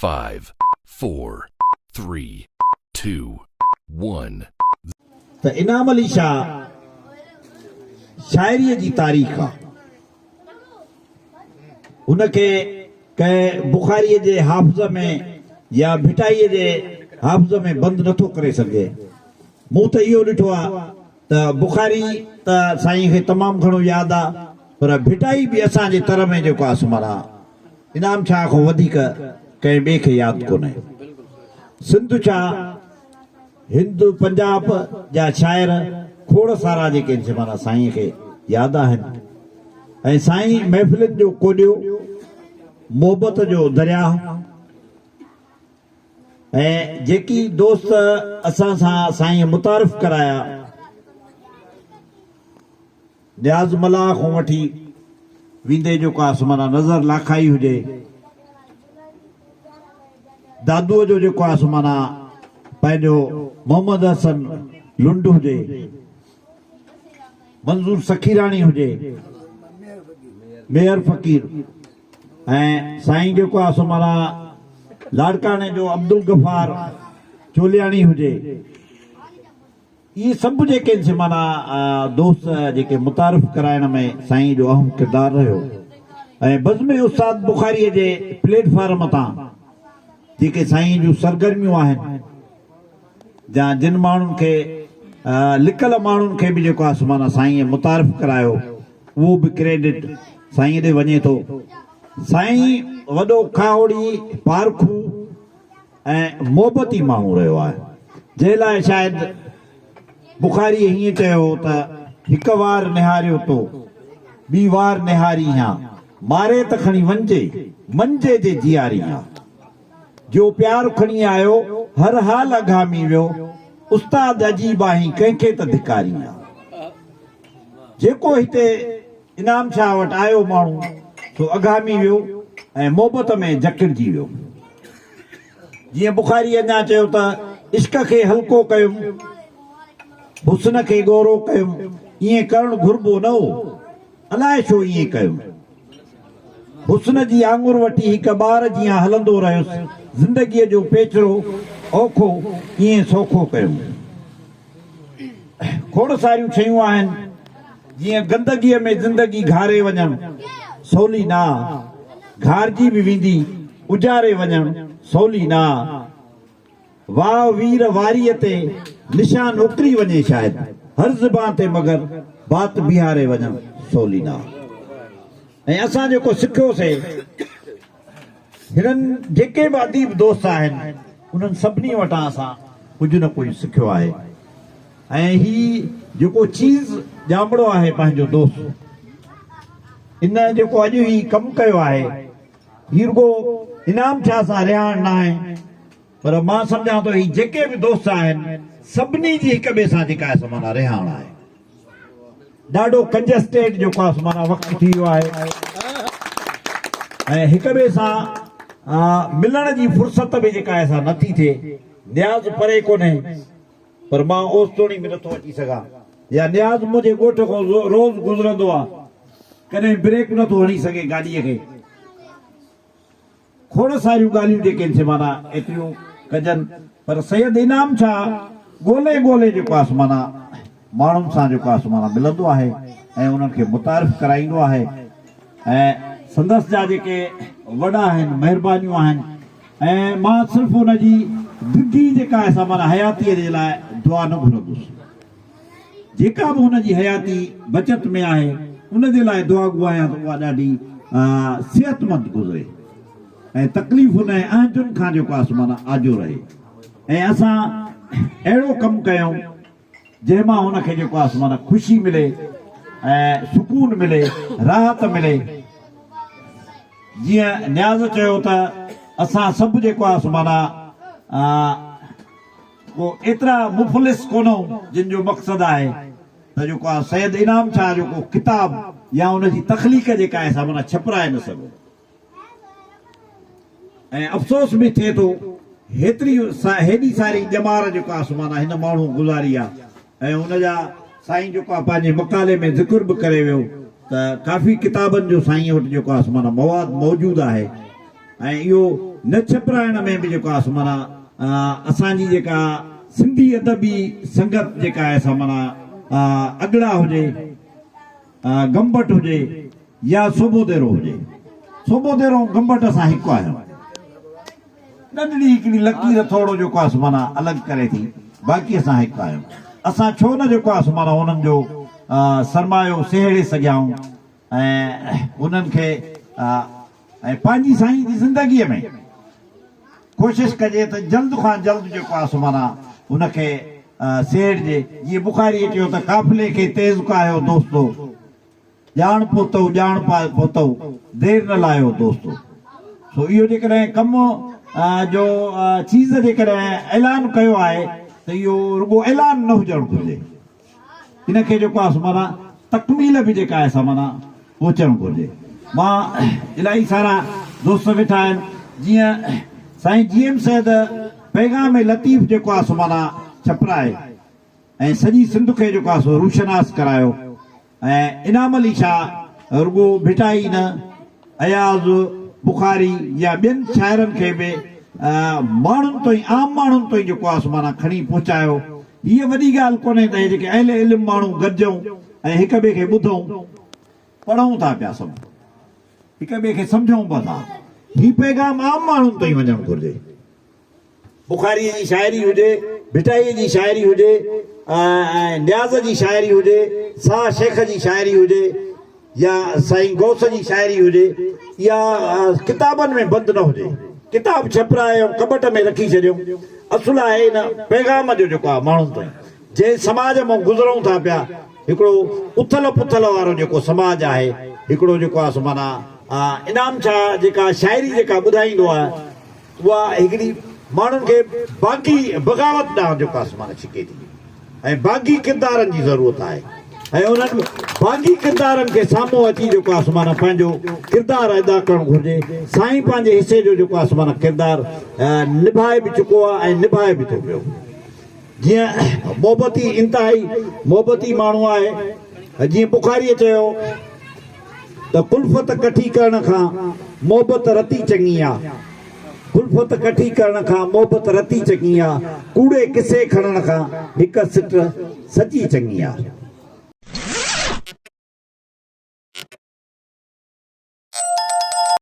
5, 4, 3, 2, 1. ته انعام علي شاهه شاعريء جي تاريخ آ. هن کي ڪنهن بخاريء جي حافظ ۾ يا ڀٽائيء جي حافظ ۾ بند نٿو ڪري سگهجي. مون ته اهو ڏٺو آ ته بخاري ته سائين کي تمام گهڻو ياد آ پر ڀٽائي به اسان جي تر ۾ جيڪو آ سو معنيٰ انعام شاهه کان وڌيڪ ڪنهن ٻئي کي ياد ڪونهي. سنڌ ڇا هند پنجاب جا شاعر کوڙ سارا جيڪي آهن سي معنيٰ سائين کي ياد آهن ۽ سائين محفلن جو ڪوڏيو، محبت جو درياهه ۽ جيڪي دوست اسان سان سائين متعارف ڪرايا نياز ملاح کان وٺي ويندي جيڪو آ سو معنيٰ نظر لاکائي هجي، دادوء جو جيڪو آ سو معنيٰ پنهنجو محمد حسن لنڊ هجي، منظور سخيراڻي هجي، ميهر فقير ۽ سائين جيڪو آ سو معنيٰ لاڙڪاڻي جو عبدالغفار چولياڻي هجي. اهي سڀ جيڪي آهن سي معنيٰ دوست جيڪي متعارف ڪرائڻ ۾ سائين جو اهم ڪردار رهيو ۽ بزم استاد بخاريء جي پليٽ فارم تان جيڪي سائين جون سرگرميون آهن يا جن ماڻهن کي لڪل ماڻهن کي به جيڪو آهي سو معنيٰ سائينء متعارف ڪرايو اهو به ڪريڊٽ سائينء ڏي وڃي ٿو. سائين وڏو کاهوڙي پارکو ۽ محبتي ماڻهو رهيو آهي، جنهن لاء شايد بخاريء هيئن چيو هو ته، هڪ وار نهاريو تو، ٻي وار نهارين ها، ماري ته کڻي وڃجي، منجي جي جيارين ها. جو پيار کڻي آيو، هر حال اگهامي ويو، استاد عجيب آهين، ڪنهن کي ته ڌڪارين ها. جيڪو هتي انعام شاهه وٽ آيو ماڻهو، سو اگهامي ويو ۽ محبت ۾ جڪڙجي ويو. جيئن بخاري اڃا چيو ته عشق کي هلڪو ڪيم، حسن کي ڳورو ڪيم، ائين ڪرڻ گهربو نه هو، الائي ڇو ائين ڪيم. حسن جي آڱر وٺي هڪ ٻار جيان هلندو رهيس، زندگيء جو پيچرو اوکو ائين سوکو ڪيم. کوڙ ساريون شيون آهن، جيئن گندگيء ۾ زندگي گهاري وڃڻ سولي نه آ، گهارجي به ويندي، اجاري وڃڻ سولي نه آ. واء وير واريء تي نشان اڪري وڃي شايد، هر زبان تي مگر بات بيهاري وڃڻ سولي نه آ. ۽ اسان جيڪو سکيوسي، هنن جيڪي به اديب دوست آهن، انهن سڀني وٽان اسان ڪجهه نه ڪجهه سکيو آهي ۽ هي جيڪو چيز ڄامڙو آهي پنهنجو دوست، ان جيڪو اڄ هي ڪم ڪيو آهي، هي رڳو انعام شاهه سان رهاڻ ناهي، پر مان سمجهان ٿو هي جيڪي به دوست آهن، سڀني جي هڪ ٻئي سان جيڪا آهي سو معنيٰ رهاڻ آهي. ڏاڍو ڪنجسٽيڊ جيڪو آهي سو معنيٰ وقت ٿي ويو آهي ۽ هڪ ٻئي سان ملڻ جي فرصت به جيڪا آهي سا نٿي ٿئي. نياز پري ڪونهي پر مان اوستوڻي به نٿو اچي سگهان يا نياز منهنجي ڳوٺ کان روز گذرندو آهي ڪڏهن بريڪ نٿو هڻي سگهي گاڏيء کي. کوڙ ساريون ڳالهيون جيڪي آهن سي معنيٰ ايتريون ڪجن پر سيد انعام شاهه ڳولي ڳولي جيڪو آهي سو معنيٰ ماڻهن سان جيڪو آهي سو معنيٰ ملندو آهي ۽ انهن کي متعارف ڪرائيندو آهي ۽ سندس جا جيڪي وڏا آهن مهربانيون آهن ۽ مان صرف ان جي ڊگهي جيڪا آهي سا معنيٰ حياتيء جي لاء دعا نه گهرندس. جيڪا به هن جي حياتي بچت ۾ آهي ان جي لاء دعاگو آهيان ته اها ڏاڍي صحتمند گذري ۽ تڪليفن ۽ اهنجن کان جيڪو آهي سو معنيٰ آجو رهي ۽ اسان اهڙو ڪم ڪيون جنهن مان هن کي جيڪو آهي سو معنيٰ خوشي ملي ۽ سڪون ملي راحت ملي. جيئن نياز چيو ته اسان سڀ جيڪو آهي سو معنيٰ ڪو ايترا مفلس ڪونهون جن جو مقصد آهي ته جيڪو آهي سيد انعام شاهه جو ڪو ڪتاب يا ان جي تخليق جيڪا آهي سا معنيٰ ڇپرائي نه سگهون ۽ افسوس به ٿئي ٿو هيتري هيڏي ساري ڄمار جيڪو آهي سو معنيٰ هن ماڻهو گذاري آهي ۽ ان جا سائين جيڪو آهي پنهنجي مقالي ۾ ذڪر به ڪري ويو ته ڪافي ڪتابن جو سائين وٽ جيڪو آهي سو معنيٰ مواد موجود آهي ۽ اهو نه ڇپرائڻ ۾ به جيڪو آهي سو معنيٰ اسان جي جيڪا سنڌي ادبي سنگت جيڪا آهي سا معنيٰ اڳڙا هجي، گمبٽ هجي يا سوڀوديرو هجي. سوڀوديرو ۽ گمبٽ اسان هڪ آهيون. ننڍڙي هڪڙي لڪير ٿورو جيڪو آهي سو معنيٰ الڳ ڪري ٿي، باقي اسان هڪ آهيون. اسان ڇو نه جيڪو آهي سو معنيٰ انهن جو سرمايو سهيڙي سگهيا آهيون ۽ انهن کي ۽ پنهنجي سائين جي زندگيء ۾ ڪوشش ڪجي ته جلد کان جلد جيڪو آهي سو معنيٰ ان کي سهيڙجي. جيئن بخاريء چيو ته قافلي کي تيز ڪاهيو دوستو، ڄاڻ پهتؤ ڄاڻ پهتؤ، دير نه لايو دوستو. سو اهو جيڪڏهن ڪم جو چيز جيڪڏهن اعلان ڪيو آهي ته اهو رڳو اعلان نه هجڻ گهرجي. ان کي جيڪو آهي سو معنيٰ تڪميل به جيڪا آهي سا معنيٰ پهچڻ گهرجي. مان الاهي سارا دوست ويٺا آهن جيئن سائين جي ايم سيد پيغام لطيف جيڪو آهي سو معنيٰ ڇپرائي ۽ سڄي سنڌ کي جيڪو آهي سو روشناس ڪرايو ۽ انعام علي شاهه رڳو ڀٽائي نه اياز بخاري يا ٻين شاعرن کي به ماڻهن تائين عام ماڻهن تائين جيڪو آهي سو معنيٰ کڻي پهچايو. هيء وڏي ڳالهه ڪونهي ته هي جيڪي اهل علم ماڻهو گڏجون ۽ هڪ ٻئي کي ٻڌون، پڙهون ٿا پيا سڀ هڪ ٻئي کي سمجهون به ٿا. هي پيغام عام ماڻهن تائين وڃڻ گهرجي. بخاريء جي شاعري هجي، ڀٽائيء جي شاعري هجي ۽ نياز جي شاعري هجي، ساهه شيخ جي شاعري هجي يا سائين غوث جي شاعري هجي، اها ڪتابن ۾ بند نه هجي. ڪتاب ڇپرائي ۽ ڪٻٽ ۾ رکي ڇڏيون. اصل آهي ان پيغام جو جيڪو آهي ماڻهن تائين. جنهن سماج مان گذرون ٿا پيا، هڪڙو اٿل پٿل وارو جيڪو سماج آهي، هڪڙو جيڪو آهي سو معنيٰ انعام شاهه جيڪا شاعري جيڪا ٻڌائيندو آهي، اها هڪڙي ماڻهن کي باغي بغاوت ڏانهن جيڪو آهي سو معنيٰ ڇڪي ٿي ۽ باغي ڪردارن جي ضرورت آهي ۽ انهن باغي ڪردارن کي سامهون اچي جيڪو آهي سو معنيٰ پنهنجو ڪردار ادا ڪرڻ گهرجي. سائين پنهنجي حصي جو جيڪو آهي سو معنيٰ ڪردار نڀائي به چڪو آهي ۽ نڀائي به ٿو پيو. جيئن محبتي انتهائي محبتي ماڻهو آهي. جيئن بخاريء چيو ته ڪلفت ڪٺي ڪرڻ کان محبت رتي چڱي آ. ڪلفت ڪٺي ڪرڻ کان محبت رتي چڱي آ. ڪوڙي قصي کڻڻ کان هڪ سٽ سچي چڱي آ.